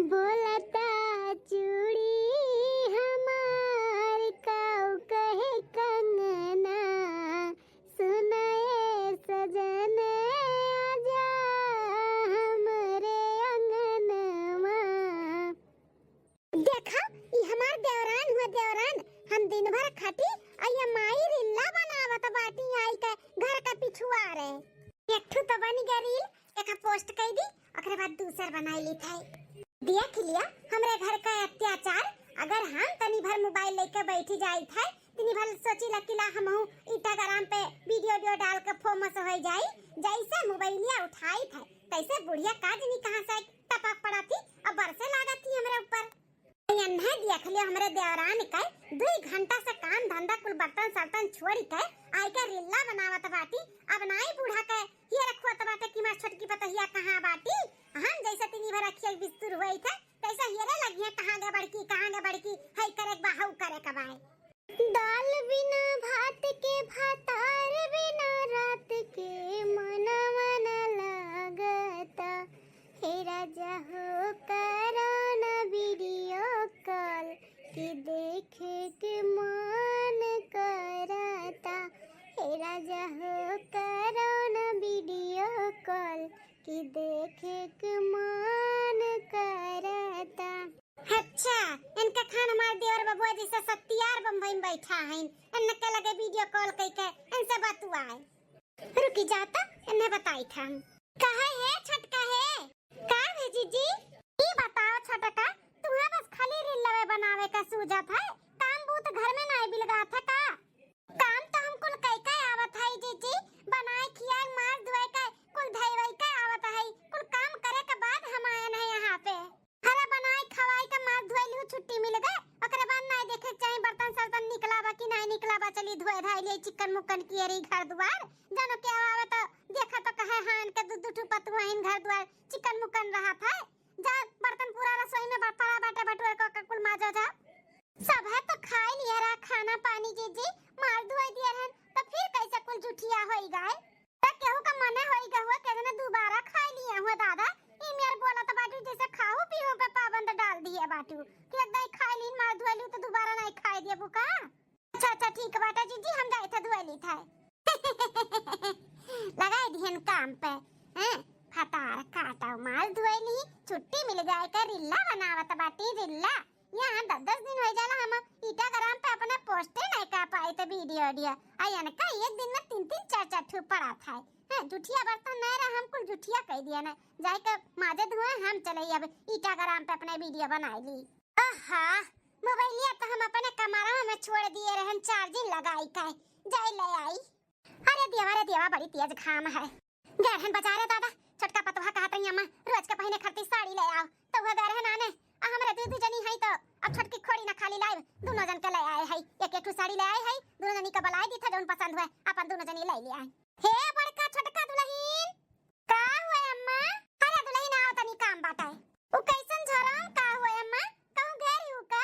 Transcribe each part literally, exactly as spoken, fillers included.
बोलता चूड़ी हमार, काऊ कहे कंगना, सुनाए सजन, आजा हमरे अंगनवा। देखा, ई हमार देवरान हुआ, देवरान। हम दिन भर खटी, आ ये माई रिल्ला बनावत बाटी आई के घर का पिछुआरे। एक ठू तो बनी गई रील, एक post कई दी, ओकरे बाद दूसर बनाई ली थे। देख लिया हमरे घर का अत्याचार। अगर हम तनी भर मोबाइल लेके बैठी जाई थे, तनी भर सोची ला कि ला हमहू Instagram पे वीडियो वीडियो डाल के फेमस हो जाई। जैसे मोबाइलिया उठाई थे, तैसे बुढ़िया का जनी कहाँ से टपक पड़ा थी और बरसे लागत थी हमरे ऊपर। एन्हे देख लियो हमरे देवरान के, दुई घंटा से काम धंधा कुल बर्तन सर्तन छोड़ी के आई के रिल्ला बनावत बाटी। अब नाई बूढ़ा के हियर खोत बाटे कि मार छोटकी पतोहिया कहाँ बाटी। हम जैसे तीनी भर अखिया बिस्तुर हुई थे, तैसे हियरे लगिया कहाँ गे बड़की, कहाँ गे बड़की, हई करे के बा, हऊ करे के बाय। दाल बिना भात के, भातार बिना रात के, मनवा न लागता। हे राजा हो, करो ना वीडियो कॉल, कि देखे के मन करता। हे राजा हो, करो ना वीडियो कॉल, कि देखे के मन करता। अच्छा, इनका खान हमार देवर बबुआ जैसे सत्यार बम्बई में बैठा है, इनके लगे वीडियो कॉल कई के इनसे बतुआए। रुकी जा त, इन्हें बताई था हम। कहे है छोटका है? का है जीजी? ई बताओ छोटका, तुम्हें बस खाली रील लवे बनावे का सूझत है, काम बूत घर में नाई बिलगात है का? काम तो हम कुल कई के आवत है जीजी, बनाए खियाए मार धोए के कुल धैवई के आवत है, कुल काम करे के बाद हम आए हैं यहाँ पे। हरा बनाई खवाई के मार धोए लिहू, छुट्टी मिल गए, ओकरे बाद नाई देखे के चाही बर्तन सर्तन निकला बा कि नाई निकला बा, चली धोए धाई लिए चिकन मुकन की एरी घर दुआर, जानो के आवे तो देखा तो कहे हाँ इनके दू दू ठू पतुआ इन घर दुआर चिकन मुकन रहा था, जा बर्तन पूरा रसोई में बा-, पड़ा बाटे बटुए को के कुल माजो जा। सब है तो खाई लिया रहा खाना पानी जीजी, मार धोए दिया रहन तो फिर कैसे कुल जुठिया होई गए? त केहू का मने होई गहुआ, केहू ने दोबारा खाई लिया हुआ दादा। ई मेर बोलत बाटू जैसे खाहू पीहू पे पाबंद डाल दिए बाटू कि एक दाई खाई लीन मार धोए लू तो दोबारा नहीं खाई दिए बुका। अच्छा, अच्छा, ठीक बाटा जीजी, हम जाए थे धोए ली था। लगाई दिहन काम पे, हैं? फतार काटा मार धोए ली, छुट्टी मिल जाए का रिल्ला बनावत बाटी रिल्ला। यहाँ दस दस दिन हो जाला हम Instagram पे अपने पोस्टे नहीं कर पाए थे वीडियो वीडियो। आ इनका एक दिन में तीन तीन चार चार ठू पड़ा था। हैं, जुठिया बर्तन नहीं रहा, हम कुल जुठिया कह दिया ना। जाए के माजे धुए हम चले अब Instagram पे अपने वीडियो बनाई ली। आहा, मोबाइलिया तो हम अपने कमरा में छोड़ दिए रहन चार्जिंग लगाई के। जाए ले आई। अरे देवा, अरे देवा, बड़ी तेज घाम है। गए रहन बाजारे दादा, छोटका पतोहा कहत रही अम्मा, रोज के पहिने खरती साड़ी ले आओ, तो वह गए रहन आने। आ हमरे दू दू जनी है तो अब छोटकी खोड़ी ना खाली लाइब, दोनों जन के ले आए है, एक एक ठू साड़ी ले आए है, दोनों जनी के बुलाई दी था, जौन पसंद हुए अपन दोनों जनी ले ले आए। हे बड़का छोटका दुल्हन, का हुए अम्मा? अरे दुल्हन आओ तनी काम बाटे। उ कैसन झरम का हुए अम्मा? कहूँ गए रही का?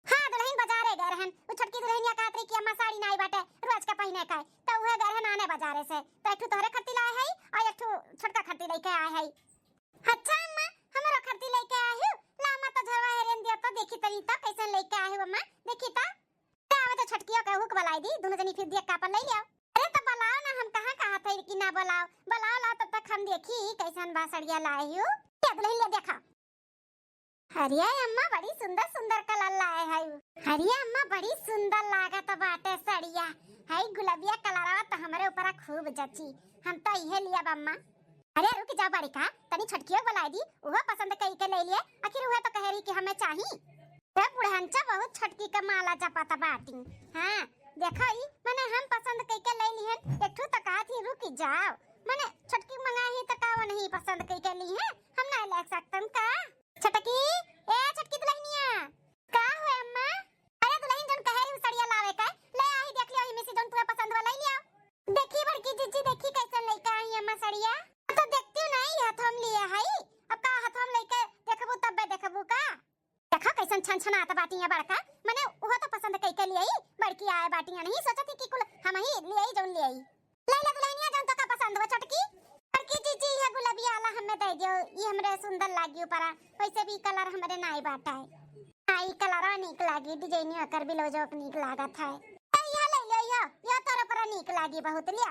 हाँ दुल्हन बाजारे गए रहन। उ छोटकी दुल्हनिया कहत रही कि अम्मा साड़ी नाई बाटे रोज के पहिने का, तो उहे गए रहन आने बाजारे से। तो एक ठू तोहरे खरती लाए है और एक ठू छोटका खरती लेके आए है। अच्छा अम्मा, हमरो खरती लेके आए हो? ला अम्मा तो झरवा हेरेन दिया तो देखी तनी तो कैसन लेके आए हो अम्मा, देखी तो। का आवे तो छोटकियो के हुक बुलाई दी, दोनों जनी फिर देख के अपन ले लियो। अरे तो बुलाओ ना, हम कहाँ कहा थे कि ना बुलाओ, बुलाओ लाओ तब तक हम देखी कैसन बा सड़िया लाए हो। क्या दुल्हन ले देखा। अरे अम्मा बड़ी सुंदर सुंदर कलर लाए है। अरे अम्मा बड़ी सुंदर लागत बाटे सड़िया। है गुलबिया कलरवा तो हमरे ऊपर खूब जची। हम तो इहे लिया अम्मा। अरे रुक जाओ बड़का, तनी छोटकियो बुलाई दी, उहो पसंद कई के ले लिए। आखिर उहे तो कह रही कि हमें चाही। ए बुढ़नचा बहुत छोटकी के माला जपत बाटी। हाँ, देखो ई, मने हम पसंद कई के ले लिहन, एक ठू तो कहा थी रुक जाओ। मने छोटकी मंगाई ही तो का वो नहीं पसंद कई के ली है? हम नहीं ले सकतन का? छोटकी, ए छोटकी दुल्हनिया। का हुए अम्मा? अरे दुल्हन जौन कहे रही सड़िया लावे का, ले आई देख लियो, इमे से जौन तुहे पसंद हुआ ले लियो। देखी बड़की जीजी, देखी कैसन लइका आई अम्मा सड़िया। तो देखती नहीं, हथवा में लिए हई, अब का हथवा में लेके देखबू तब्बे देखबू का? देखा कैसन छन छनात बाटी है बड़का, मने उहो तो पसंद कई के लिए बड़की आए बाटी है, नहीं सोचत ही कि कुल हम ही लिए जौन लिए। ले ले दुल्हनिया जौन तो का पसंद हो छोटकी। बड़की जीजी है गुलाब अब ये वाला हमें दे दियो, ये हमरे सुंदर लागी ऊपरा, वैसे भी कलर हमरे नाई बाटा है। हाँ, ई कलरवा नीक लागी, डिजाइनियो एकर ब्लाउजो के नीक लागत है। ए, यह ले लियो, यह, यह तोरा पर नीक लागी बहुत, लिया।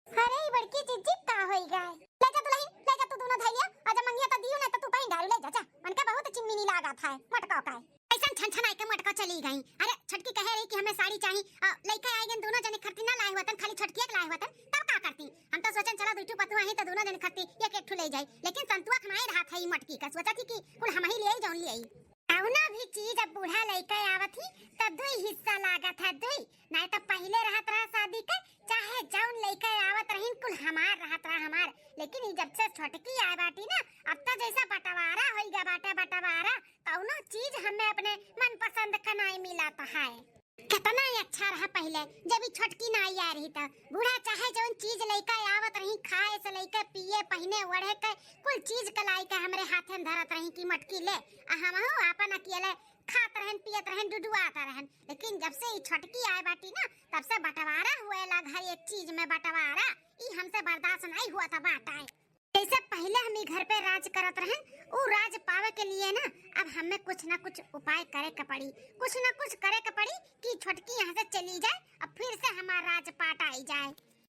अरे, ई बड़की जिज्जी का होई गए? ले जा दुल्हन, ले जा तू दोनों धैया, आजा मंगिया तो दियो, नहीं तो तू पहन डारू, ले जा, जा। उनका बहुत चिमनी लागत है, मटका का है। ऐसन छन छन आके मटका चली गई। अरे, छोटकी कहे रही कि हमें साड़ी चाहिए, आ, लइके आई गन दोनों जने खरती ना लाए हुआ तन, खाली छोटकी एक लाए हुआ तन, तब का करती? हम तो सोचन चला दुइठू पतुआ ही तो दोनों जने खरती एक एक ठू ले जाई, लेकिन संतुआ खनाई रहा था ई मटकी का, सोचा थी कि कुल हम ही ले आई, जौन ले आई। कौनो भी चीज अब बूढ़ा लइके आवत ही, त दुई हिस्सा लागत है, दुई। नाहीं त पहिले रहत रहा शादी के, चाहे जौन लइके आवत रहीन, कुल हमार रहत रहा, हमार। लेकिन ई जब से छोटकी आए बाटी ना, अब त जैसा बंटवारा होई गया बाटे, बंटवारा। कौनो चीज हमें अपने मनपसंद का नाहीं मिलत है। कितना ही अच्छा रहा पहिले, जब ई छोटकी नाहीं आ रही त। बूढ़ा चाहे जौन चीज लइके आवत रही, खाए से लइके पिए, पहिने, ओढ़े के, कुल चीज के लाइके हमरे हाथे में धरत रही कि मटकी ले, आ हमहू आपन अकेले खात रहन, पियत रहन, डुडुआत रहन। लेकिन जब से ई छोटकी आए बाटी ना, तब से बंटवारा हुएला, हर एक चीज में बंटवारा। ई हमसे बर्दाश्त नाहीं हुआ था बाटा है। जैसे पहिले हम ई घर पे राज करत रहन, उ राज पावे के लिए ना, अब हमें कुछ ना कुछ उपाय करे के पड़ी, कुछ ना कुछ करे के पड़ी कि छोटकी यहाँ से चली जाए, अब फिर से हमार राज पाट आई जाए।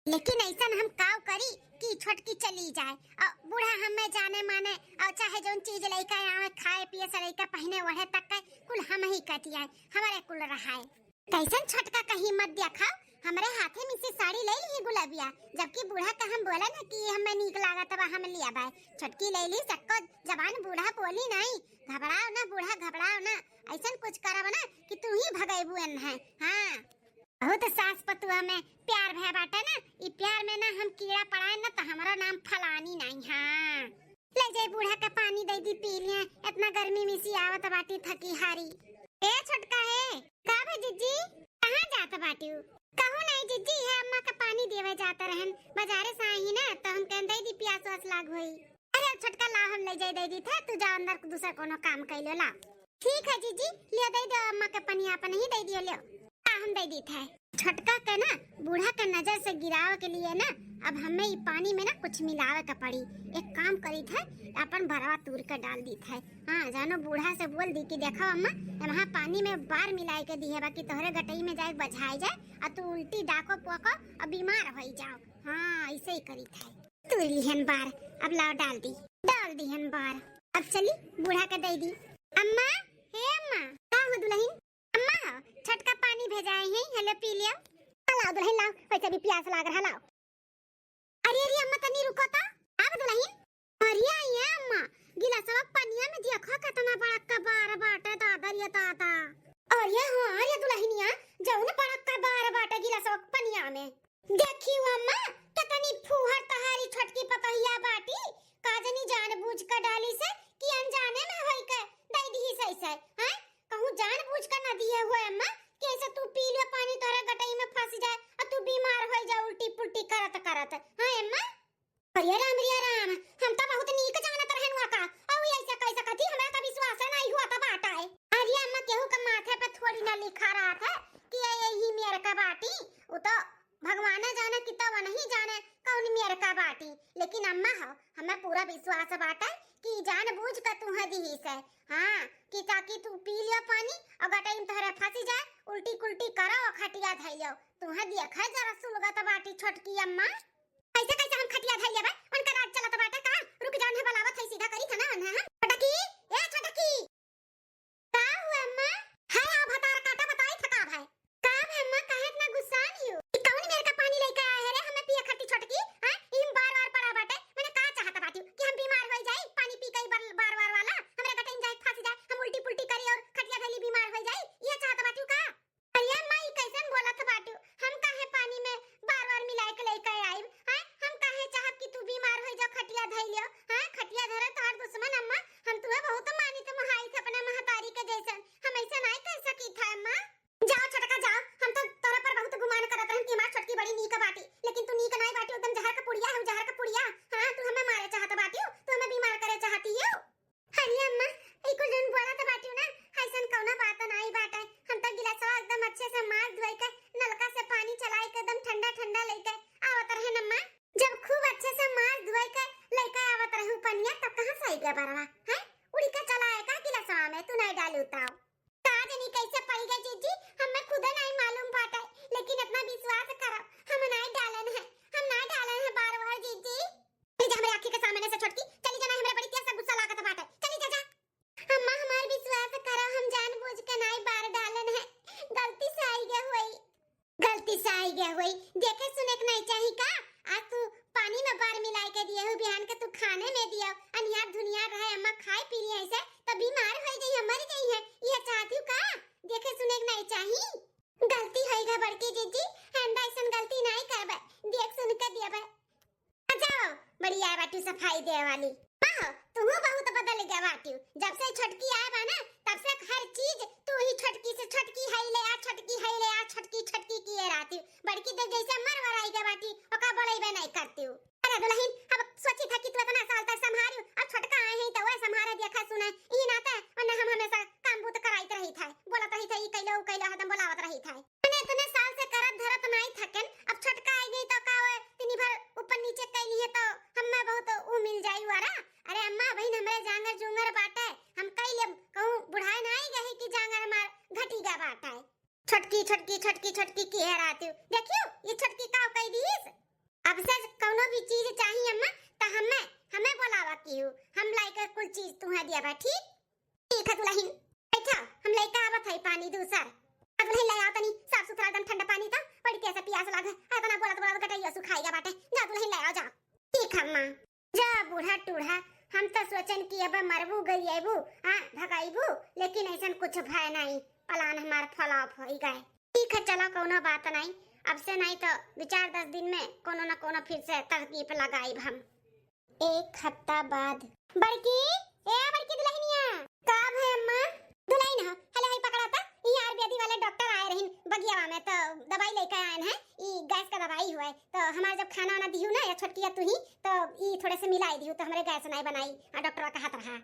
लेकिन ऐसन हम काव करी कि छोटकी चली जाए और बूढ़ा हमें जाने माने और चाहे जौन चीज लइके आवे, खाए पिए से लइके पहिने ओढ़े तक के कुल हम ही कतियाए, हमारे कुल रहाए। कैसन छोटका का हिम्मत देखा, हमरे हाथे में से साड़ी ले ली गुलाबिया, जबकि बूढ़ा का हम बोला ना कि हमें नीक लागत बा, हम लिया बाय। छोटकी ले ली, सक्को जबान बूढ़ा बोली नाहीं, घबराओ ना बूढ़ा, घबराओ ना, ऐसन कुछ करब ना कि तू ही भगैबू एन है। हाँ, बहुत सास पतुआ में प्यार भय बाटे ना, ई प्यार में ना हम कीड़ा पड़ाए ना तो हमारा नाम फलानी नाहीं। हाँ, ले जाई बूढ़ा का पानी दे दी पी लिए, इतना गर्मी में सी आवत बाटी थकी हारी। ए छोटका है, का बा जिज्जी, कहाँ जात बाटी? कहूँ नाहीं जिज्जी, है अम्मा का पानी देवे जात रहन, बाजारे से आई ना तो हम कहन दे दी प्यास वास लाग होई। अरे छोटका ला हम ले जाई दे दी थे, तू जा अंदर दूसरा कोनो काम कर लो ला। ठीक है जिज्जी, लियो दे दो अम्मा के पनिया अपन ही दे दियो लियो। आ हम दे दी थे। छोटका के ना बूढ़ा के नजर से गिरावे के लिए ना अब हमें ई पानी में ना कुछ मिलावे के पड़ी। एक काम करी थे, अपन भरवा तूर के डाल दी थे। हाँ जानो बूढ़ा से बोल दी कि देखो अम्मा, वहाँ पानी में बार मिलाए के दिहे बा कि तोहरे गटई में जाए बझाए जाए और तू उल्टी डाको पोको और बीमार हो जाओ। हाँ ऐसे ही करी थे। तू लिहन बार, अब लाओ डाल दी, डाल दिहन बार। अब चली बूढ़ा के दे दी। अम्मा, हे अम्मा। का हो दुल्हन? अम्मा हो, छोटका पानी भेजाए हैं, हेलो पी लियो। हाँ, लाओ दुल्हन लाओ, वैसे भी प्यास लाग रहा, लाओ। अरे अरे अम्मा तनी रुको तो। अब दुल्हन। अरे ये अम्मा, गिलासवा पनिया में देखो कितना बड़का बार बाटे दादा रे दादा। अरे हाँ रे दुल्हनिया, जौन बड़का बार बाटे गिलासवा पनिया में। देखियो अम्मा, कितनी फूहर तहारी छोटकी पतोहिया बाटी, का जनी जानबूझ के डाली से कि अनजाने में होई के दे दिही सही से, हैं? कहूँ जानबूझ के ना दिए हुए अम्मा, कि ऐसे तू पी लियो पानी तोहरे गटई में फंस जाए और तू बीमार हो जा उल्टी पुल्टी करत करत, हाँ अम्मा? अरे राम रे राम, हम तो बहुत नीक जानत रहन हुआ का, और ऐसे कैसे कथी हमरा तो विश्वास नहीं हुआ था बाटा है। अरे अम्मा केहू के माथे पे थोड़ी ना लिखा रहा था कि ये यही मेर का बाटी, वो तो भगवाने जाने कि तो नहीं जाने कौन मेर का बाटी, लेकिन अम्मा हो, हमें पूरा विश्वास बाटे कि जानबूझ के तुहे दिही से, हाँ, कि ताकि तू पी लियो पानी और गटई में तोहरे फंसी जाए, उल्टी कुल्टी करो और खटिया धैलियो, तुहे दिया खाए जरा सुलगत बाटी छोटकी अम्मा। कैसे कैसे हम खटिया धैलिया बा, उनका राज चलत बाटे का? रुक जाओ, उन्हें बुलावत है, सीधा करी था ना उन्हें, हाँ? छोटकी, ए छोटकी। का हुआ अम्मा? है आ भतार काटा बताई थका भाई। का भे अम्मा, काहे इतना गुस्सान हियो? ई कौन मेर का पानी लेके आए है रे, हमें पिए खातिर छोटकी? हाँ? ई में बार बार पड़ा बाटे। मने का चाहत बाटियो कि हम बीमार हो जाई? पानी पी के ई बार, बार बार वाला? हमरे गटई में जाए, फंस जाए, हम उल्टी पुल्टी करी और खटिया धैली बीमार हो जाई? ये चाहत बाटियो का? अरे अम्मा, ई कैसन बोलत बाटियो? हम काहे पानी में बार बार मिलाए के लेके आइब? हैं? हम काहे चाहब कि तू बीमार हो जा, खटिया धैलियो? हैं? खटिया धरे तोहर दुश्मन अम्मा, ये बरवा, हैं? उड़ी का चला है का गिलासवा में, तू नाहीं डालू ताऊ। का जनी कैसे पड़ी गए जीजी, हमें खुदे नाहीं मालूम बाटे, लेकिन इतना विश्वास करो, हम नाहीं डालन है, हम नाहीं डालन है बार बार जीजी। चली जा हमरे आँखी के सामने से छोटकी, चली जा, नाहीं हमरे बड़ी तेज से गुस्सा लागत बाटे, चली जा, जा। अम्मा हमार विश्वास करो, हम जानबूझ के नाहीं बार डालन है, गलती से आई गए हुई। गलती से आई गए हुई, देखे सुने के नाहीं चाही का? आज तू पानी में बार मिलाए के दिए हो, बिहान के तू खाने में दियो, अनियार धुनियार रहे, अम्मा खाए पी लिए ऐसे तो बीमार हो जाई है, मर जाई है, यह चाहती हूँ का? देखे सुने के नाहीं चाही। गलती होई गा बड़की जीजी, आइंदा ऐसन गलती नाहीं करबे, देख सुन के दियबे। आ जाओ, बड़ी आए बाटू सफाई दे वाली। माँ हो, तुहू बहुत बदल गया बाटू। जब से छोटकी आए बा ना, तब से हर चीज तू ही छोटकी से, छोटकी है ले आ, छोटकी है ले आ, छोटकी, छोटकी किए रहती। बड़की देख जैसे मर वराई गया बाटी, ओका बोलैबे नाहीं करती। अरे दुल्हन, अब सोची था कि तू इतना साल तक संभालू, अब छोटका आए हैं तो वह संभाले, देखा सुने, ई नाते, वरना हम हमेशा काम बूत कराइत रही था, बोलत रही था, ई कैलो, ऊ कैलो, हरदम बोलावत रही था। मने इतने साल से करत धरत नाहीं थकेन, अब छोटका आई गई तो का वो तिनी भर ऊपर नीचे कैली है तो हमें बहुत ऊ मिल जाई वारा। अरे अम्मा, बहिन हमरे जांगर जुंगर बाटे, हम कई लेब, कहूँ बुढ़ाए ना आई गई कि जांगर हमार घटी गा बाटे। छोटकी, छोटकी, छोटकी, छोटकी की है रात, देखियो ये छोटकी का कह दीस। अब से कौनो भी चीज चाहिए अम्मा, तो हमें, हमें बोलावा की हो, हम लाई के कुल चीज तुम्हें दिया बा, ठीक? ठीक है दुल्हन, बैठा, हम लेके आवत है पानी दूसर। आ दुल्हन, ले आओ तनी साफ सुथरा एकदम ठंडा पानी, तो बड़ी तेज से प्यास लागे, आ इतना बोलत बोलत गटैया सुखाइगा बाटे। जा दुल्हन, ले आओ, जा। ठीक है अम्मा। जा बूढ़ा टूढ़ा, हम तो सोचन कि अब मरबू गरिएबू, हाँ भगाइबू, लेकिन ऐसन कुछ भय नहीं, प्लान हमार फ्लॉप हो गए। ठीक है चलो, कौनो बात नहीं, अब से नहीं तो दो चार दस दिन में कोनो न कोनो फिर से तरकीब लगाइब हम। एक हफ्ता बाद। बड़की, ए बड़की दुल्हनिया। का भय अम्मा? दुल्हन हो, हेले हई पकड़ा ता, ई आयुर्वेदी वाले डॉक्टर आए रहिन बगियावा में, तो दवाई लेके आए हैं, ई गैस का दवाई हुआ है, तो हमारे जब खाना वाना दिहू ना या छोटकिया तू ही, तो ई थोड़े से मिलाई दिहू, तो हमरे गैस नहीं बनाई, आ डॉक्टर कहत रहा।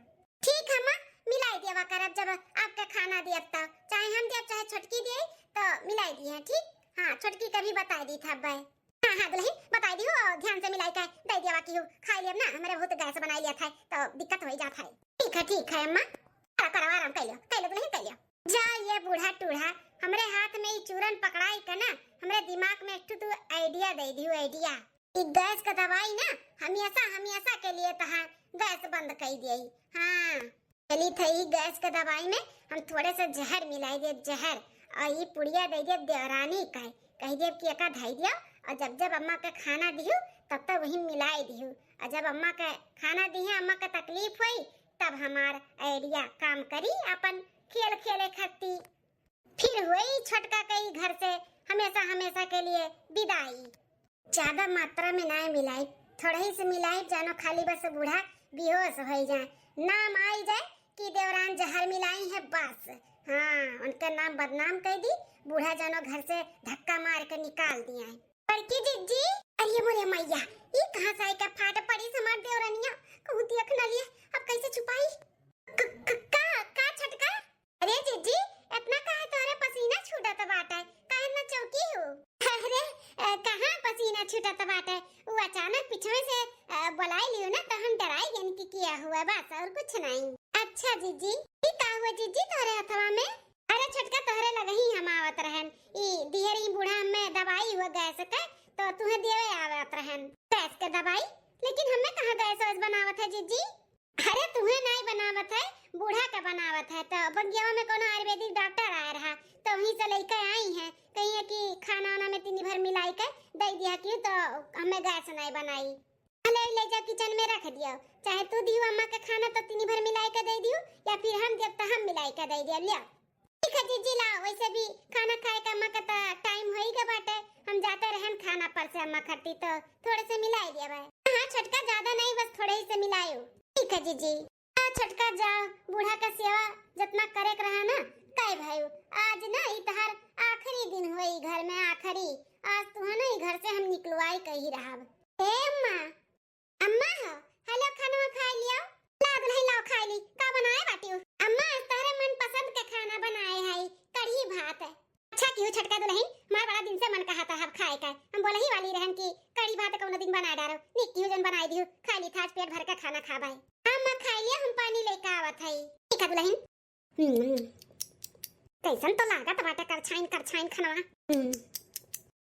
ठीक है अम्मा, मिलाई देवा करब, जब आपके खाना दियब तब, चाहे हम दियब चाहे छोटकी दिए, तो मिलाई दिए, ठीक? हाँ, छोटकी का भी बताई दी था भाई। हाँ, हाँ, दुल्हन, बताई दी हो, ध्यान से मिलाई के दे दिया कि हो, खाई लियब ना, हमरे बहुत गैस बनाई लिया था, तो दिक्कत हो जात है। ठीक है, ठीक है अम्मा, करा, करा, आराम कर लियो, कर लियो दुल्हन, कर लियो। जा ये बूढ़ा टूढ़ा, हमरे हाथ में ई चूरन पकड़ाई के ना, हमरे दिमाग में एक ठो तू आइडिया दे दियो, आइडिया। ई गैस का दवाई ना हमेशा, हमेशा के लिए तहार गैस बंद कर दिए। हाँ। चली थई गैस के दवाई में हम थोड़े से जहर मिलाई देब, जहर, और ई पुड़िया दे देब देवरानी का, कह देब कि एका धई दियो, और जब जब अम्मा के खाना दिहू तब तब वही मिलाई दिहू, और जब अम्मा के खाना दिहे, अम्मा के तकलीफ होई, तब हमार आइडिया काम करी अपन खेल खेले खाती। फिर होई छोटका के ई घर से हमेशा हमेशा के लिए विदाई। ज्यादा मात्रा में ना मिलाई, थोड़ा ही से मिलाई, जानो खाली बस बूढ़ा बेहोश हो जाए, नाम आई जाए कि देवरान जहर मिलाई है बस। हाँ, उनका नाम बदनाम कर दी, बूढ़ा जानो घर से धक्का मार के निकाल दिया है। बड़की जिज्जी, अरे मोरे मैया, ई कहाँ से आई का फाट पड़ी हमार देवरनिया, कहूँ देख न लिए, अब कैसे छुपाई? क-, क-, का, का छोटका? अरे जिज्जी, इतना काहे तोहरे पसीना छूटत बाटे? काहे इतना चौकी हो? अरे, अ, कहाँ पसीना छूटत बाटे? उ अचानक पिछवे से, अ, बोलाई लियो ना, तो हम डराई गन कि किया हुआ, बस और कुछ नहीं। अच्छा जिज्जी, ई का हुआ जिज्जी तोहरे हथवा में? अरे छोटका, तोहरे लगही हम आवत रहन, ई दिहरी बूढ़ा में दवाई हुआ गैस के, तो तुहे देवे आवत रहन गैस के दवाई, लेकिन हमें कहाँ गैस वैस बनावत है जिज्जी? अरे तुहे नाई बनावत है, बूढ़ा का बनावत है। तो बगियावा में कोनो आयुर्वेदिक डॉक्टर आए रहा, तो वहीं से लेके आई है, कहिए कि खाना वाना में तीनी भर मिलाई के दे दिया कि तो हमें गैस नहीं बनाई। ले, ले जा किचन में रख दियो, चाहे तू दियो अम्मा के खाना तो तीनी भर मिलाई के दे दियो, या फिर हम देब तो हम मिलाई के दे दियो। लिया। ठीक है जीजी, लाओ, वैसे भी खाना खाए का अम्मा का ता टाइम होई गा बाटे, हम जाते रहन खाना पर से अम्मा खाती, तो थोड़े से मिलाई दिया भाई। हाँ छोटका, ज्यादा नहीं, बस थोड़े ही से मिलायो। ठीक है जीजी। हाँ छोटका, जाओ, बूढ़ा का सेवा जितना करे के रहा ना, कई भाई, आज ना ई तहार आखिरी दिन होई घर में, आखिरी। आज तू है ना ई घर से हम निकलवाई कही रहब। ए अम्मा, अम्मा हो, हेलो, खानवा खाए लियो। ला दुल्हन, लाओ खाए ली। का बनाए बाटियो? अम्मा, आज तोहरे मनपसंद के खाना बनाए हई, कढ़ी भात। अच्छा किहू छोटका दुल्हन, हमार बड़ा दिन से मन कहा था अब खाए का। हम बोलही वाली रहन कि कढ़ी भात कौनो दिन बनाए डारो। नीक किहू जन बनाए दिहू, खाए ली था, आज पेट भर के खाना खाबे। हाँ अम्मा, खाए लियो, पानी लेके आवत है। ठीक है दुलहिन। हम्म। कैसन तो लागत बाटे करछाइन करछाइन खनवा। हम्म।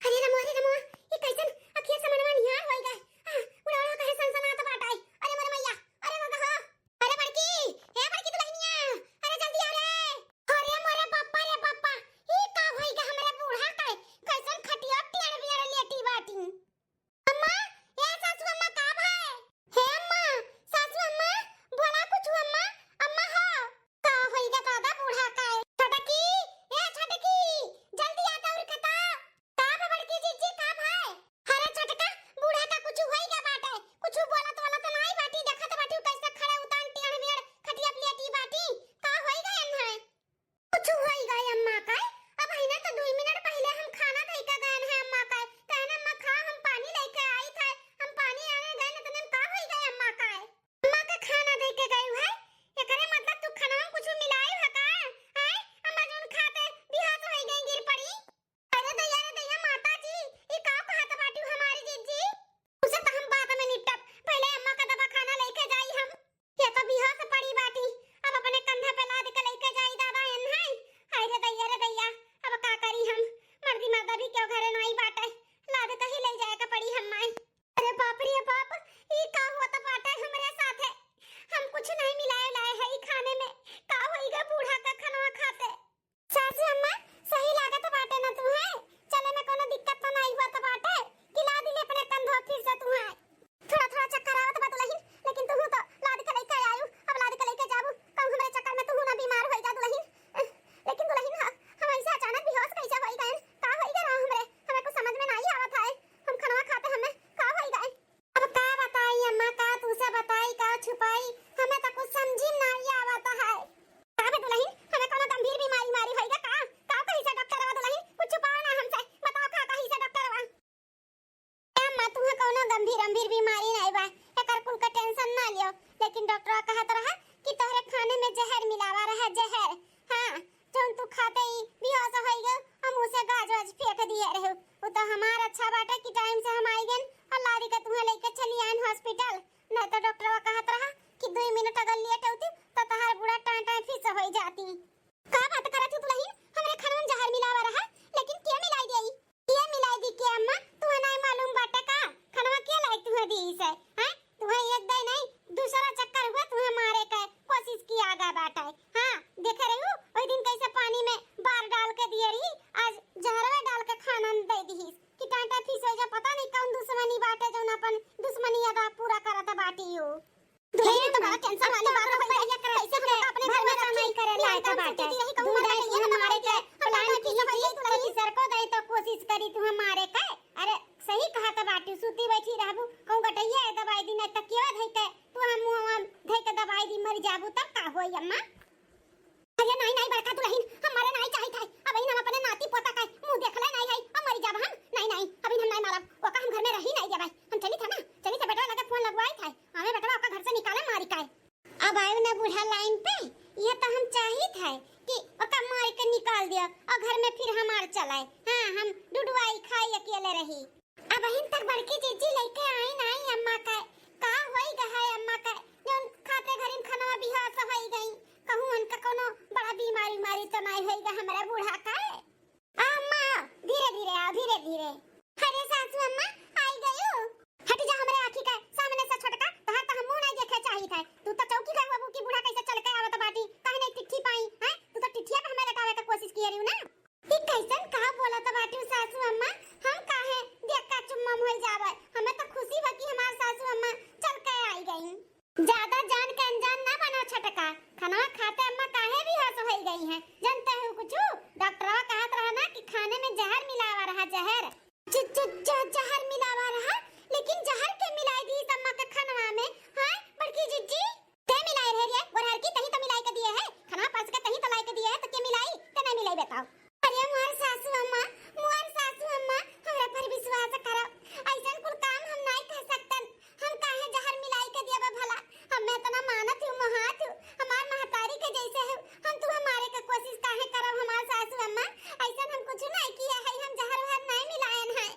अरे रमवा, अरे रमवा, ई कैसन अखिया से मनवा निहार होई गए। आ, उड़ा उड़ा कहे सनसनात बाटे। अरे मोरे मैया, अरे मगहा, अरे बड़की, हे बड़की दुलहिनिया, अरे जल्दी आ रे। अरे मोरे बापा रे बापा, ई का होई गए हमरे बूढ़ा के? कैसन खटिया टेढ़ बियर लेटी बाटी। अम्मा, ए सासू अम्मा, का भाई? हे अम्मा, सासू अम्मा, बोला कुछ अम्मा, अम्मा हो। का होई गा दादा बूढ़ा का है? छोटकी, ए छोटकी, जल्दी आ दौड़ के ता। का बा बड़की जीजी, का भाई? अरे छोटका, बूढ़ा का कुछ होई गा बाटे? कुछ बोलत वाला तो नाई बाटी, देखत बाटी कैसे खड़े उतान टेढ़ मेढ़ खटिया पे लेटी बाटी। का होई गा एन्हाई? कुछ होई गए अम्मा का? अब है ना तो दुई मिनट पहले हम खाना दे के गए हैं अम्मा का। कहना अम्मा खा, हम पानी लेके आई था, हम पानी आने गए, इतने में का होई गए अम्मा का? अम्मा का खाना दे के गए है, एकरे मतलब तू खाना में कुछ मिलाए है का? आए अम्मा जोन खाते बेहोश होई गई, गिर पड़ी। अरे दैया रे दैया माता जी, ई का कहत बाटू हमारी जीजी? उसे तो हम बाद में निपटब, पहले अम्मा का दवाखाना लेके जाई हम। ये तो बेहोश पड़ी बाटी, अब अपने कंधा पे लाद के लेके जाई दादा एन्हाई। हाय रे दैया रे दैया, अब का करी हम? मर्दी मर्दा भी क्यों घरे नाई बाटे, लाद के ही ले जाए के पड़ी हम माई। अरे बाप रे बाप, ई का होत बाटे हमरे साथे? हम कुछ नहीं मिलाए लाए है ई खाने में, का होई गा बूढ़ा का खनवा खाते? सासू अम्मा, सही लागत बाटे ना तुहे? चले में कोनो दिक्कत तो नाई हुआ तो बाटे? कि लाद ले अपने कंधवा फिर से तुहे? थोड़ा थोड़ा चक्कर आवत बा दुलहिन, लेकिन तुहू तो लाद के लेके आयु, अब लाद के लेके जाबू, कहूँ हमरे चक्कर में तुहू ना बीमार होई जा दुलहिन। लेकिन दुलहिन ह-, हम ऐसे अचानक बेहोश कैसे होई गए? का होई गए रहा हमरे? हमें कुछ समझ में नाई आवत है। हम खनवा खाते हमें का होई गए? अब का बताई अम्मा, का तुसे बताई, का छुपाई, हमें तो कुछ समझी में नाई आवत है। का बे दुलहिन, हमें कोनो गंभीर बीमारी मारी होई गा का? का कही से डॉक्टरवा दुलहिन, कुछ छुपाओ ना हमसे, बताओ का कही से डॉक्टरवा। ए अम्मा, तुहे कोनो गंभीर अंभीर बीमारी नाई बा, एकर कुल का टेंशन ना लियो। लेकिन डॉक्टरवा कहत रहा कि तोहरे खाने में जहर मिलावा रहा, जहर। हाँ, जौन तू खाते ही बेहोश होई गयो, हम उसे गाज वाज फेंक दिए रहे। वो तो हमार अच्छा बाटे कि टाइम से हम आई गन और लादी के तुहे लेके चली आइन हॉस्पिटल। नहीं तो डॉक्टरवा कहत रहा कि दुई मिनट अगर लेट होती तो तहार बूढ़ा टाँय टाँय फिस होई जाती। का बात करत हू दुलहिन? हमरे खनवा में जहर मिलावा रहा, लेकिन के मिलाई देई? के मिलाई दी के अम्मा? तुहे नाई मालूम बाटे का? खनवा के लाई तुहे दी से? हैं? तुहे एक दाई नाई, दूसरा चक्कर हुआ तुहे मारे के कोशिश किया गा बाटे। हाँ, देखे रहू, वही दिन कैसे पानी में बार डाल के दिए रही, आज जहरवे डाल के खाना में दे दिहिस। कि टाँय टाँय फिस होई जा, पता नहीं कौन दुश्मनी बाटे जौन अपन दुश्मनी अदा पूरा करत बाटी हो। दुलहिन तो बड़ा टेंशन वाली बात हो गई। कैसे हम लोग अपने घर में काम नहीं करे लायक बाटे। यही कहूँ दूर मत है, ये हमारे के प्लान की थी, तो सर को दे तो कोशिश करी तू हमारे के। अरे सही कहा तो बाटी, सूती बैठी रहबू, कहूँ गटैया है दवाई दी, नहीं तो केवा धई के तू हम मुँह हम धई के दवाई दी, मर जाबू तब का होई अम्मा? अरे नाई, नाई, बड़का दुलहिन, हम मरे नाई चाहित है। अबहिन हम अपने नाती पोता का मुँह देखले नाई है, अब मरी जाब हम। नाई, नाई, अबहिन हम नाई मरब, ओका हम घर में रही नाई देबै। हम चलित है ना, चलित है, बेटवा लगे फोन लगवाइत है, हमें बेटवा ओका घर से निकाले मारी का। अब आयु ना बूढ़ा लाइन पे, ये तो हम चाहित है कि ओका मार के निकाल दिया और घर में फिर हमार चलाए। हाँ, हम डुडुआई खाई अकेले रही। अबहिन तक बड़की जीजी लइके आई नाई अम्मा का। का होई गा है अम्मा का? जौन खाते घरी में खनवा बेहोश होई गई। कहूँ उनका कोनो बड़ा बीमारी उमारी तो नाई होई गा हमरा बूढ़ा का? आ अम्मा, धीरे धीरे आओ, धीरे धीरे। अरे सासू अम्मा, आई गयो। हट जा हमरे आँखी के सामने से छोटका, तहार तो हम मुँह नाई देखे चाहित है। तू तो चौकी गए बाबू की बूढ़ा कैसे चल के आवत बाटी, काहे नहीं टिट्ठी पाई, हैं? तू तो टिट्ठिया पे हमें लटावे का कोशिश किए रही ना। ई कैसन का बोलत बाटू सासू अम्मा? हम काहे देख का चुम्मा मोल जावे? हमें तो खुशी बा कि हमार सासू अम्मा चल के आई गई। ज्यादा जान के अनजान ना बना छोटका। खनवा खाते अम्मा काहे बेहोश होई गई हैं? जानते हो कुछ? डॉक्टरवा कहत रहा ना कि खाने में जहर मिलावा रहा, जहर। ज-, ज-, ज-, जहर मिलावा रहा? लेकिन जहर के मिलाई दी अम्मा के खनवा में? हाँ, बड़की जिज्जी? के मिलाए रहे रे? गोरहर की तहीं तो मिलाई के दिए है, खनवा परस के तहीं तो लाई के दिए है, तो के मिलाई? ते नहीं मिलाई बताओ। अरे मोर सासू अम्मा, मोर सासू अम्मा, हमरा पर विश्वास करो, ऐसन कुल काम हम नहीं कर सकतन। हम काहे जहर मिलाई के दिया भला? हम इतना मानत हूँ, मोहात हूँ, हमार महतारी के जैसे हो, हम तू हमारे के कोशिश काहे करब हमार सासू अम्मा? ऐसन हम कुछ नहीं किया है, हम जहर वहर नहीं मिलायन है।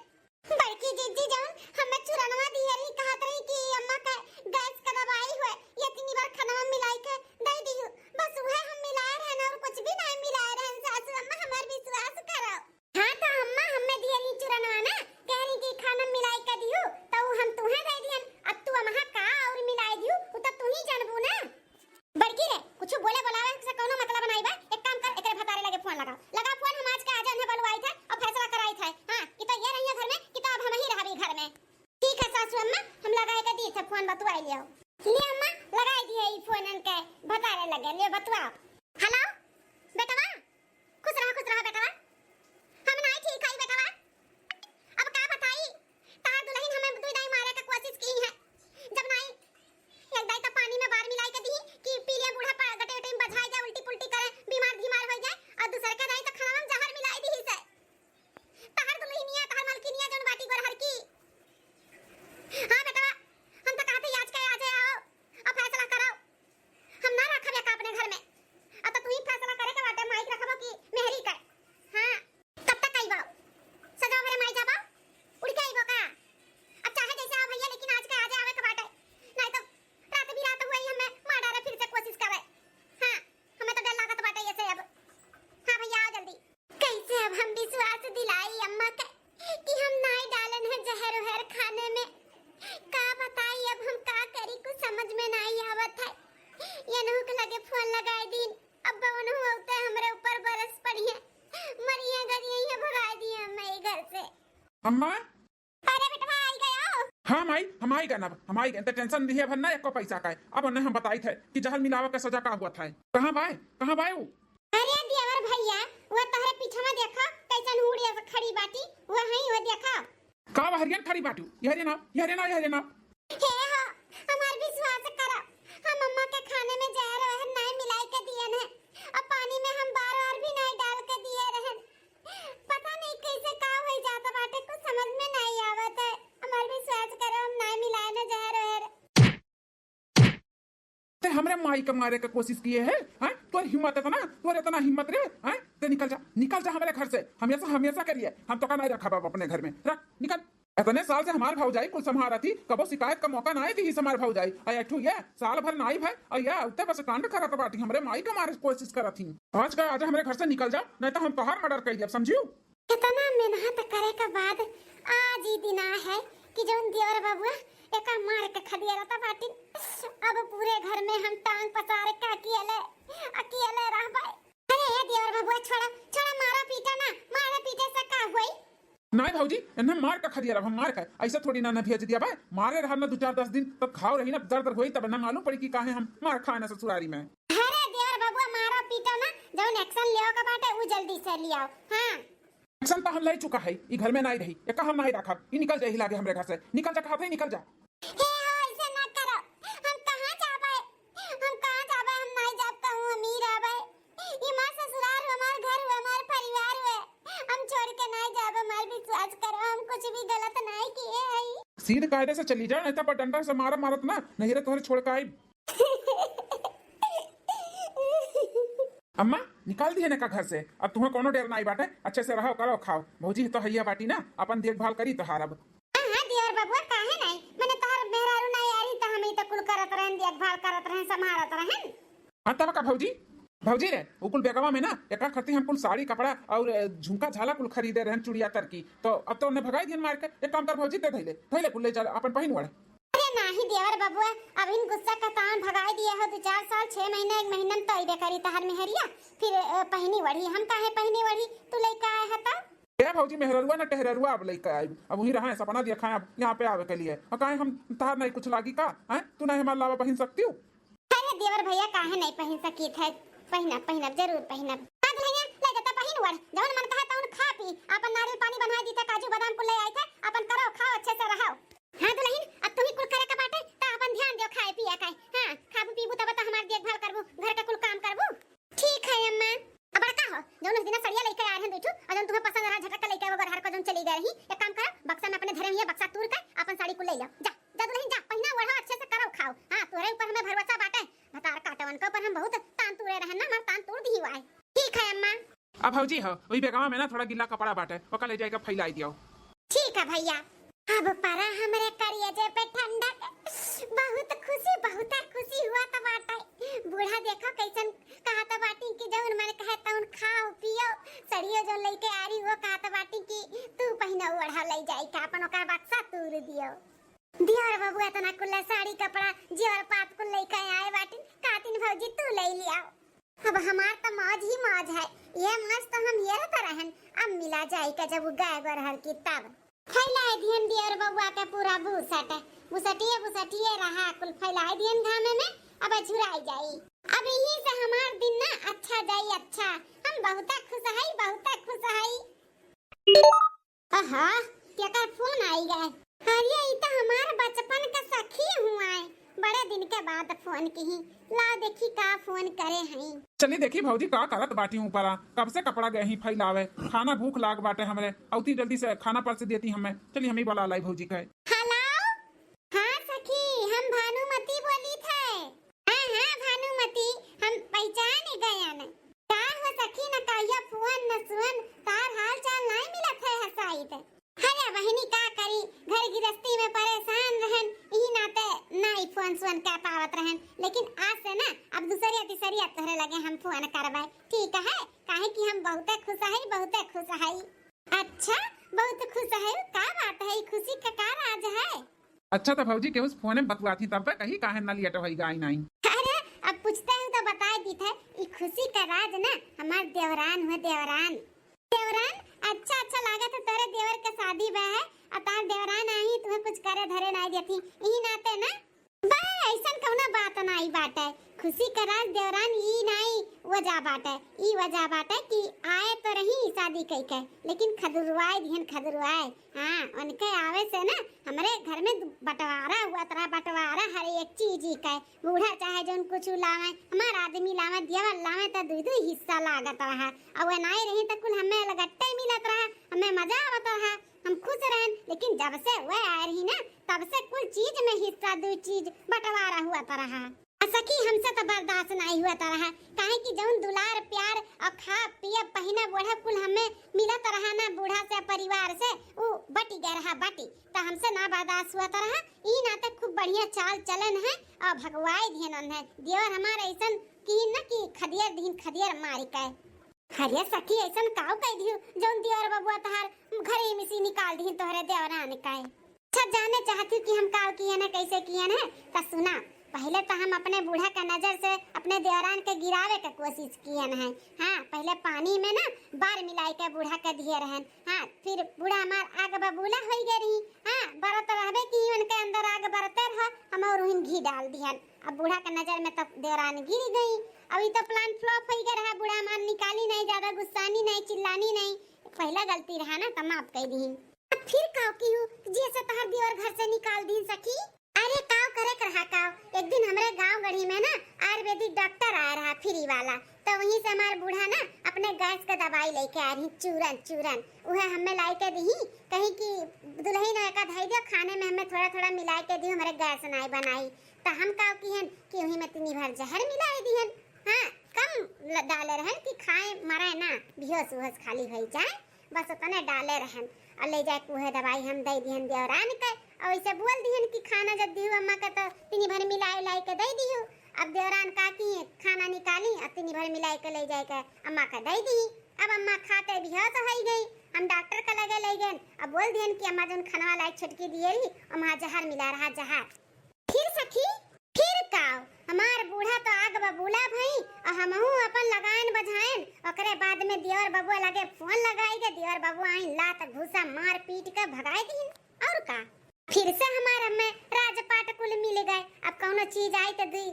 बड़की जिज्जी जौन हमें चूरनवा दिए रही, कहत रही कि अम्मा के गैस का दवाई हुए, ये तीन बार खनवा मिलाई के बतुआ। हेलो बेटवा, खुश रहा, खुश रहा बेटवा। हम नाई ठीक हई बेटवा। अब का बताई, तहार दुलहिन हमें दुई दाई मारे के कोशिश की है। जब नाई एक दाई तो पानी में बार मिलाई के दी कि पी लिया बूढ़ा पर गटे गटे में बझाई जाए, उल्टी पुल्टी करे, बीमार बीमार हो जाए, और दूसर के दाई तो खाना में जहर मिलाई दी से। तहार दुलहिनिया, तहार मलकिनिया जौन बाटी गोरहर की। हाँ बेटवा, हम तो कहते आज के आज आओ, अब फैसला करो। हम ना रखब एका अपने घर में। अब तो तू ही फैसला करे के बाटे, माई के रखबो कि मेहरी के। हाँ, कब तक आइबो? सजो भरे माई जाबो, उड़ के आइबो का? अब चाहे जैसे आओ भैया, लेकिन आज के आजे आवे के बाटे, नहीं तो रात भी रात हुई, हमें मार डारे फिर से कोशिश करे। हाँ, हमें तो डर लागत बाटे ये से अब। हाँ भैया, आओ जल्दी। कैसे अब हम विश्वास दिलाई अम्मा के कि हम नाई डालन है जहर उहर खाने में? का बताई, अब हम का करी, कुछ समझ में नाई आवत है। यनहू के लगे फोन लगाई दीन, अब वनहू औते हमरे ऊपर बरस पड़ी है, मरिए गरिए भगाई दिए हमें ई घर से। अम्मा, अरे बेटवा, आई गयो? हाँ माई, हम आई गए ना, हम आई गए। तो टेंशन दिहे भर ना एको पैसा का है। अब उन्हें हम बताई थे कि जहर मिलावा के सजा का हुआ था। कहाँ बाय, कहाँ बाय वो? अरे देवर भैया, वो तोहरे पीछे में देखो, कैसन उड़े से खड़ी बाटी, वो है, वो देखो। का वो हरियन खड़ी बाटू? ये हरियन आओ, ये हरियन आओ, ये हरियन आओ। हे हो, हमार विश्वास करो, हम अम्मा के खाने में जहर वहर नाई मिलाई के दिए हैं, और पानी में हम बार बार भी नाई डाल के दिए रहन। पता नहीं कैसे का होई जात बाटे, कुछ समझ में नाई आवत है। हमार विश्वास करो, हम नाई मिलाए न जहर वहर। ते हमरे माई के मारे के कोशिश किए है, हैं? तोर हिम्मत इतना, तोर इतना हिम्मत रे, हैं? ते निकल जा, निकल जा हमरे घर से, हमेशा, हमेशा के लिए। हम तो का नाई रखब अब अपने घर में, रख, निकल। इतने साल से हमार भौजाई कुल संभारत ही, कबो शिकायत का मौका नाई दी हमार भौजाई। आ एक ठू ये साल भर नाई भाई, और ये उते बस कांड करत बाटी, हमरे माई के मारे के कोशिश करत ही। आज का आज हमरे घर से निकल जाओ, नहीं तो हम तोहार मर्डर कर देब, समझियो? इतना मेहनत करे के बाद आज ई दिन आ है कि जौन देवर बबुआ एका मार के खदिया रहता बाटी। अब पूरे घर में हम टांग पसार के अकेले, अकेले रहबे। अरे ए देवर बबुआ, छोड़ा, छोड़ा, मारा पीटा ना, मारा पीटे से का होई? नाई भौजी, इन्हें मार के खदिया रहब, हम मार के। ऐसे थोड़ी ना, ना भेज दिया भाई, मारे रहब ना दो चार दस दिन, तब घाव रही ना, दर्द होई, तब ना मालूम पड़ी कि काहे हम मार खाए ना ससुरारी में। अरे देवर बबुआ, मारा पीटा ना, जौन action लेवे के बाटे, उ जल्दी से लियाओ। हाँ। Action तो हम ले चुका है, ई घर में नाई रही, एका हम नाई रखब, ई निकल जाए लागे हमरे घर से, निकल जा, कहा थे, निकल जा। हे हो, ऐसे ना करो, हम कहाँ जाबे, हम कहाँ जाबे, हम नाई जाब, कहूँ हम ही रहबे। ई हमार ससुरार हो, हमार घर हो, हमार परिवार हो, हम छोड़ के नाई जाब, हमार विश्वास करो, हम कुछ भी गलत नाई किए हई। सीध कायदे से चली जा, नहीं तो डंडा से मारा मारत ना, नहीं रे तोहरे छोड़ के आई। अम्मा, निकाल दिए ना का घर से, अब तुम्हें कोनो डर नाई बाटे, अच्छे से रहो, करो, खाओ। भौजी तो हैया बाटी ना, अपन देखभाल करी तोहार अब। हाँ, हाँ, देवर बबुआ, काहे नाई? मने तोहार मेहरारू नाई आ रही, त हम ही त कुल करत रहन, देखभाल करत रहन, संभारत रहन। हाँ, तब का भौजी? भौजी रे, उ कुल बेगवा में ना, एकर खातिर हम कुल साड़ी, कपड़ा और, अ, झुमका, झाला कुल खरीदे रहन, चुड़िया तरकी। तो अब तो उन्हें भगाई दिहन मार के। एक काम कर भौजी, दे धैले, धैले कुल ले चल, अपन पहिन ओढ़। अरे नाही देवर बबुआ, अब इन गुस्सा का तान भगाई दिया हो, दो चार साल, छह महीना, एक महीना में तो अइबे करी तहार मेहरिया, फिर, अ, पहिनी ओढ़ी। हम काहे पहिनी ओढ़ी, तू लइका आए ह त? ए भौजी, मेहररुआ ना टहररुआ अब लइका आई, अब वहीं रहा है, सपना देखा है अब यहाँ पे आवे के लिए। और काहे हम तहार नहीं कुछ लागी का? हैं? तू नहीं हमार लावा पहिन सकती हो? अरे देवर भैया, काहे नहीं पहिन सकीत है? पहिनब, पहिनब, जरूर पहिनब। का दुल्हनिया, ले जाता पहिन ओढ़, जौन मन कहा तौन खा पी, अपन नारियल पानी बनाए दी थे, काजू बादाम कुल ले आए थे, अपन करो खाओ, अच्छे से रहो। हाँ दुल्हन, अब तुम्ही कुल करे का बाटे, त अपन ध्यान दियो खाए पिए का। हाँ, खाबू पीबू तब त हमार देखभाल करबू, घर का कुल काम करबू। ठीक है अम्मा। अब बड़का हो, जौन उस दिन सड़िया लेके आए हैं दुठू, और जौन तुम्हें पसंद रहा झटक के लेके वो गरहर को जौन चली गए रही, एक काम करो, बक्सा में अपने धरे हुए बक्सा तूर के अपन साड़ी कुल ले जाओ। जा, जा दुल्हन जा, पहिना ओढ़ा, अच्छे से करो खाओ। हाँ, तोरे ऊपर हमें भरोसा बाटे, भतार काटवन के ऊपर हम बहुत तान तूरे रहन ना, हमार तान तूर दी हुआ है। ठीक है अम्मा। अब भौजी हो, वही बेगवा में ना थोड़ा गीला कपड़ा बाटे, ओका ले जाके फैलाई दियो। ठीक है भैया। अब परा हमरे करिए जे पे ठंडक, बहुत खुशी, बहुत खुशी हुआ त बाटे। बूढ़ा देखो कैसन कहत बाटी कि जौन मन कहे तौन खाओ पियो, सड़ियो जो लेके आ रही वो कहत बाटी कि तू पहिनो ओढ़ा ले जाई का अपन ओकर बक्सा तूर दियो। दियोर बाबू इतना कुल्ला साड़ी कपड़ा जियोर पात कुल लेके आए बाटी, कातिन भौजी तू ले लियाओ। अब हमार त मौज ही मौज है, ये मौज तो हम ये रहता रहन, अब मिला जाई का जब उ गाय गोरहर की तब। फैलाए दिहन दियर बबुआ के पूरा बुसट, बुसटिए बुसटिए रहा, कुल फैलाए दिहन घामे में, अब झुराई जाई। अब यही से हमार दिन ना अच्छा जाई, अच्छा। हम बहुते खुश हई, बहुते खुश हई। आहा, केकर फोन आई गए? अरे, ई तो हमार बचपन के सखी हुआँ, बड़े दिन के बाद फोन किही। लाओ देखी का फोन करे हई। चली देखी भौजी का करत बाटी ऊपरा, कब से कपड़ा गए ही फैलावे। खाना भूख लाग बाटे हमरे, औती जल्दी से खाना परस देती हमें। चली हमही बोला लाई भौजी के। हेलो, हाँ सखी, हम भानुमती बोली थे। हाँ, हाँ, भानुमती, हम पहचान गयन। का हो सखी, न कहिया फोन न सुअन, तार हाल चाल नाई मिलत है हसाइत। अरे बहिनी, का करी, घर गृहस्थी में परेशान रहन, इही नाते नाई फोन सुअन कर पावत रहन। लेकिन आज से ना, अब दूसरिया तीसरिया तोहरे लगे हम फोन करबै, ठीक है? काहे कि हम बहुते खुश है, बहुते खुश है। अच्छा, बहुत खुश है, का बात है, खुशी का का राज है? अच्छा, त भौजी केहू से फोने में बतुआत ही, तब त कही काहे न लियट होई गाई नाई। अरे, अब पूछते हैं तो बताए दी थे, ई खुशी का राज ना हमार देवरान हुए, देवरान। देवरान, अच्छा, अच्छा लागत है, तोरे देवर के शादी बा है, और तार देवरान आई, तुम्हें कुछ करे धरे नाई देती, ई नाते ना। बा, ऐसन कौनो बात नाई बाटे। खुशी का राज देवरान ई नाई वजह बाटे, ई वजह बाटे कि आए तो रही शादी कई के, लेकिन खदुरवाए दिहन, खदुरवाए। हाँ, उनके आवे से ना हमरे घर में बंटवारा हुआ तरह, बंटवारा हर एक चीज ही के। बूढ़ा चाहे जौन कुछ लावे, हमार आदमी लावे, देवर लावे, त दुई दुई हिस्सा लागत रहा। और वे नाई रही त कुल हमें अलगट्टे मिलत रहा, हमें मजा आवत रहा, हम खुश रहन। लेकिन जब से वे आए रही ना, तब से कुल चीज में हिस्सा, दुई चीज बंटवारा हुआ त रहा। आ सखी, हमसे त बर्दाश्त नाई हुआ त रहा, काहे कि जौन दुलार प्यार और खा पियब पहिनब ओढ़ब कुल हमें मिलत रहा ना बूढ़ा से, परिवार से, उ बटी गए रहा, बटी। त हमसे ना बर्दाश्त हुआ त रहा, ई नाते खूब बढ़िया चाल चलन है और भगवाई दिहन है। देवर हमार ऐसन की न कि खदियर दिहन, खदियर मारी के। अरे सखी, ऐसन काव कह दिहु, जौन देवर बबुआ तहार घरे में से निकाल दिहिन तोहरे देवरान का है। अच्छा, जाने चाहती कि हम काव कियन है, कैसे कियन है, त सुना। पहले त हम अपने बूढ़ा के नजर से अपने देवरान के गिरावे के कोशिश कियन है। हाँ, पहले पानी में ना बार मिलाई के बूढ़ा के दिए रहन। हाँ, फिर बूढ़ा हमार आग बबूला होई गए रही। हाँ, बरत रहबे कि उनके अंदर आग बरते रहा, हम और उहिन घी डाल दिहन। अब बूढ़ा के नजर में तब देवरान गिर गई। अब ई तो plan flop होई गए रहा। बूढ़ा हमार निकाली नहीं, ज्यादा गुस्सानी नहीं, चिल्लानी नहीं। पहला गलती रहा ना, त माफ कई दी। अब फिर का की हूँ, जैसे तहर देवर घर से निकाल दी सखी। अरे काव करे के रहा काव, एक दिन हमरे गांव गढ़ी में ना आयुर्वेदिक डॉक्टर आया रहा फ्री वाला, तो वहीं से हमार बूढ़ा ना अपने गैस के दवाई लेके आ रही, चूरन चूरन, उहे हमें लाई के दी, कहीं कि दुल्हन एका धई दियो, खाने में हमें थोड़ा थोड़ा मिलाई के दियो, हमरे गैस नाई बनाई। त हम काव किहन कि वहीं में तिनी भर जहर मिलाई दिहन। हाँ, कम ल-, डाले रहन कि खाए मरे ना, बेहोश उहोश खाली होई जाए, बस उतने डाले रहन। और ले जाए के उहे दवाई हम दे दिहन देवरान के, और वैसे बोल दिहन कि खाना जब दिहु अम्मा के तो तिनी भर मिलाई उलाई के दे दिहु। अब देवरान का की खाना निकाली और तिनी भर मिलाई के ले जाए के अम्मा के दे दी। अब अम्मा खाते बेहोश होई गई। हम डॉक्टर के लगे ले गए, अब बोल दिहन कि अम्मा जौन खाना लाई छुटकी दिए रही, अम्मा जहर मिला रहा, जहर। फिर सखी, फिर का? हमार बूढ़ा तो आग बबूला भई, और हमहू अपन लगायन बझायन। ओकरे बाद में देवर बबुआ लगे फोन लगाई के, देवर बबुआ आइन, लात घूसा मार पीट के भगाई दीन। और का? फिर से हमार में राजपाट कुल मिल गए। अब कौनो चीज आई तो दुई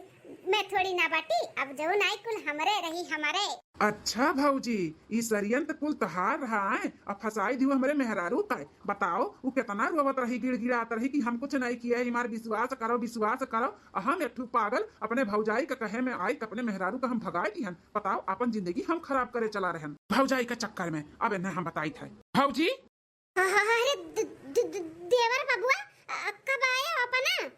में थोड़ी ना बटी, अब जौन आई कुल हमरे रही, हमरे। अच्छा भौजी, ई षड्यंत्र कुल तहार रहा है, अब फंसाई दियो हमरे मेहरारू का। बताओ, उ केतना रोवत रही, गिड़गिड़ात रही कि हम कुछ नहीं किए, हमार विश्वास करो, विश्वास करो। आ हम एक ठू पागल अपने भौजाई के कहे में आई के अपने मेहरारू का हम भगाई दिहन। बताओ, अपन जिंदगी हम खराब करे चला रहन भौजाई के चक्कर में। अब इन्हें हम बताई थे भौजी। अरे द-, द-, द-, देवर बबुआ, अ, कब आए हो अपना?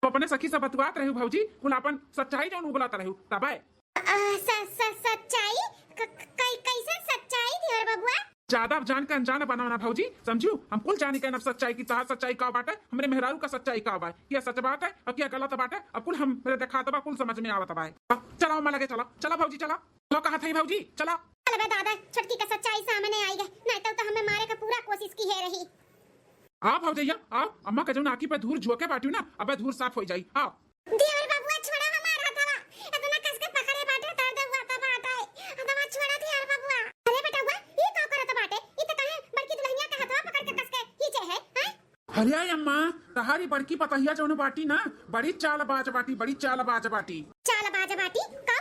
तो अपने सखी से बतुआत रहू भौजी, कुल अपन सच्चाई जौन उगलत रहू, तब आए। अ, स-, स-, सच्चाई? क-, क-, कई-, कैसन सच्चाई देवर बबुआ? ज्यादा जान के अनजान बनाओ ना भौजी, समझू? हम कुल जानी के ना सच्चाई की, तहार सच्चाई का बाटे, हमरे मेहरारू का सच्चाई का बा, क्या सच बात है और क्या गलत बाटे, अब कुल हमरे देखात बा, कुल समझ में आवत बा। चलो अम्मा लगे चलो, चलो भौजी चलो, चलो कहा था भौजी चलो। चल बे दादा, छोटकी का सच्चाई सामने आई गए, नहीं तो, तो हमें मारे का पूरा कोशिश की है रही। आ भौजैया, आ, अम्मा का जौन आँखी पे धूर झोंके बाटियो ना, अबे धूर साफ होई जाई। आ। देवर बबुआ, छोड़ा हमार हथवा, इतना कस के पकड़े बाटे, दर्द हुआ था बाटे, हथवा छोड़ा देवर बबुआ। अरे बेटवा, ई का करत बाटे? ई त काहे बड़की दुल्हनिया के हथवा पकड़ के कस के खींचे है, हैं? अरे अम्मा, तहारी बड़की पतहिया जौन बाटी ना, बड़ी चालबाज बाटी, बड़ी चालबाज बाटी। चालबाज बाटी? का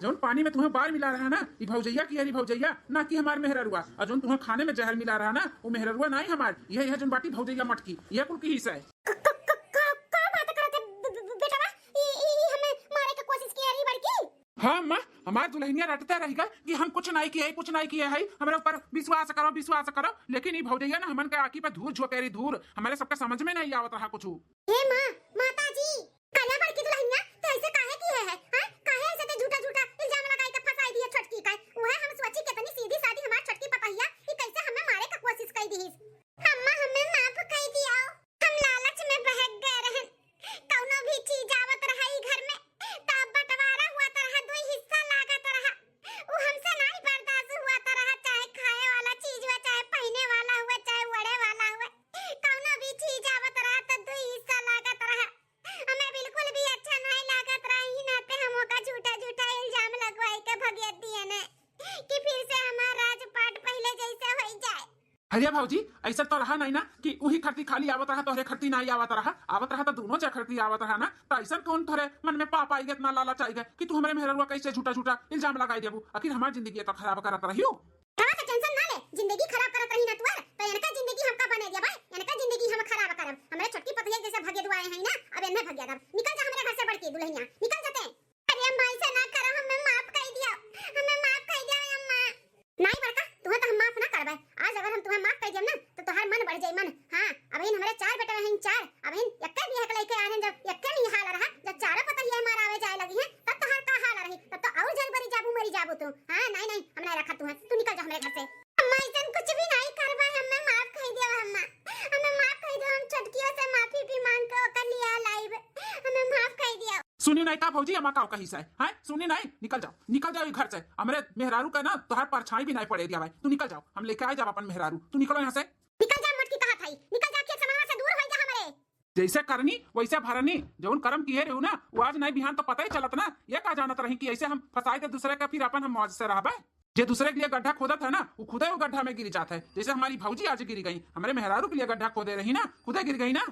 जौन पानी में तुम्हें बार मिला रहा ना, ई भौजैया की है, ई भौजैया, ना कि हमार मेहररुआ। और जौन तुम्हें खाने में जहर मिला रहा ना, वो मेहररुआ ना ही हमार, यह, यह जौन बाटी भौजैया मटकी, यह कुल की हिस्सा है। क-, क-, क-, का बात करत है ब-, ब-, ब-, बेटवा? ई, ई, ई हमें मारे के कोशिश किया रही बड़की? हाँ अम्मा, हमार दुल्हनिया रटते रह गए कि हम कुछ नहीं किए, कुछ नहीं किए है, हमारे ऊपर विश्वास करो, विश्वास करो। लेकिन ई भौजैया ना हमन के आँखी पे धूर झोंके रही, धूर। हमारे सबके समझ में नहीं आवत रहा कुछ। हे माँ, माता जी, काहे बड़की दुल्हनिया, तू ऐसे काहे किहे है, हैं? काहे ऐसे ते झूठा झूठा इल्जाम लगाई के फंसाई दिए छोटकी का? उहे हम सोची कितनी सीधी सादी हमार छोटकी पतहिया, ई कैसे हमें मारे का कोशिश कई दिहिस। अम्मा, हमें माफ कई दिया, हम लालच में बहक गए रहन। कौनो भी चीज आवत रहा ई घर में, त बंटवारा हुआ त रहा, दुई हिस्सा लागत रहा, उ हमसे नहीं बर्दाश्त हुआ त रहा, चाहे खाए वाला चीज हुआ, चाहे पहने वाला हुआ, चाहे ओढ़े वाला हुआ, कौनो भी चीज आवत रहा त दुई हिस्सा लागत रहा। हमें बिल्कुल भी अच्छा नहीं लागत रहा, ई नाते हम ओका झूठा झूठा इल्जाम लगवाई के भगियत दिए ने कि फिर से हमार राजपाट पहले जैसे होई जाए। अरे भौजी, ऐसा तो रहा नहीं ना कि उही खरती खाली आवत रहा, तोहरे खरती नहीं आवत रहा। आवत रहा तो दोनों चे खरती आवत रहा ना, तो ऐसा कौन तोहरे मन में पाप आई गए, इतना लालच आई गए कि तू हमारे मेहररुआ कैसे झूठा झूठा इल्जाम लगाई देबू? आखिर हमार जिंदगी तो खराब करत रही हो। रवा तो टेंशन ना ले, जिंदगी खराब करत रही ना तुअर, तो इनका जिंदगी हमका बने दिया भाई, इनका जिंदगी हम खराब करब। हमारे छोटकी पतोहिया जैसे भगे दुआए हैं ना, अब इन्हें भगे दब। निकल जा हमारे घर से बड़की दुल्हनिया, निकल जाते। अरे अम्मा, ऐसे ना करो, हमें माफ कर दिया, हमें माफ कर दिया अम्मा। नहीं बड़का, तुम्हें तो हम माफ ना करबे। आज अगर हम तुम्हें माफ कर दिया ना, तो तुम्हार मन बढ़ जाए मन। हाँ, अब इन हमारे चार बेटा हैं, चार, अब इन यक्के भी हक लेके आ रहे हैं, जब यक्के में ये हाल रहा, जब चारों पतोहिया मार आवे जाए लगी हैं, तब तुम्हार का हाल रही, तब तो और जल बरी जाबू, मरी जाबू तू। हाँ, नहीं, नहीं, हम नहीं रखा तुम्हें, तू निकल जा हमारे घर से। अम्मा, ऐसन कुछ भी नहीं करबा, हमें माफ कर दिया अम्मा, हमें माफ कर दिया, हम छोटकियों से माफी भी मांग के ओकर लिया लाइब, हमें माफ कर दिया। सुनी नहीं का भौजी, अम्मा का कही से, हैं? सुनी नहीं, निकल जाओ, निकल जाओ ई घर से। हमरे मेहरारू का ना तोहार परछाई भी नहीं पड़े दिया भाई, तू निकल जाओ, हम लेके आए जाब अपन मेहरारू, तू निकलो यहाँ से। निकल जा मोटकी, कहा था, निकल जा, खेत समाज से दूर हो जा हमरे। जैसे करनी वैसे भरनी, जौन कर्म किए रहू ना, वो आज नहीं बिहान तो पता ही चलत ना। ये का जानत रही कि ऐसे हम फंसाई दे दूसरे का, फिर अपन हम मौज से रहबे। जे दूसरे के लिए गड्ढा खोदत है ना, वो खुदे वो गड्ढा में गिर जात है। जैसे हमारी भौजी आज गिर गई, हमारे मेहरारू के लिए गड्ढा खोदे रही ना, खुदे गिर गई ना।